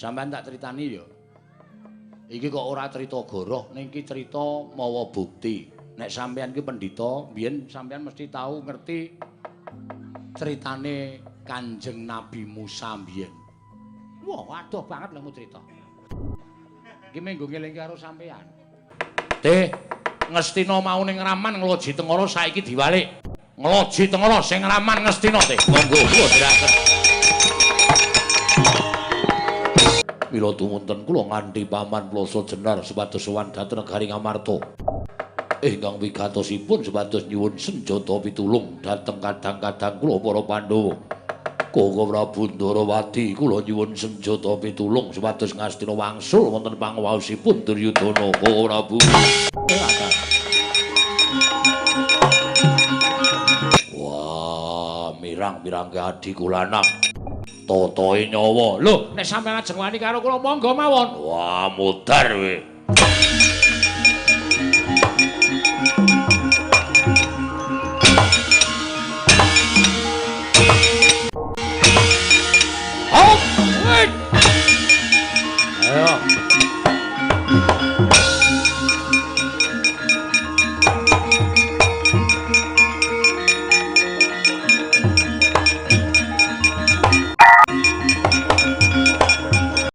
Sampeyan tak critani ya. Iki kok ora crita goroh, ning iki crita mawa bukti. Nek sampeyan ki pendhita, biyen sampeyan mesti tahu ngerti critane Kanjeng Nabi Musa biyen. Wah, adoh banget lho crita. Iki menggo ngelingke karo sampeyan. Teh, Ngastina mau ning Raman Ngloji Tengara saiki diwalik. Ngloji Tengara sing Raman Ngastina teh. Monggo kula dherekaken. Mila tumunten kula nganti paman Ploso Jenar supados sowan dhateng negari Ngamarta. Ingkang wigatosipun supados nyuwun senjata pitulung dhateng kadang-kadang kula para Pandhawa. Koko Prabu Ndarawati kula nyuwun senjata pitulung supados Ngastina wangsul wonten panguwaosipun Duryudana. Koko Prabu. Wah, mirang-mirangke adhiku lanang. Totoe nyawa. Lho, nek sampeyan ajeng wani karo kula monggo mawon. Wah, modar kowe.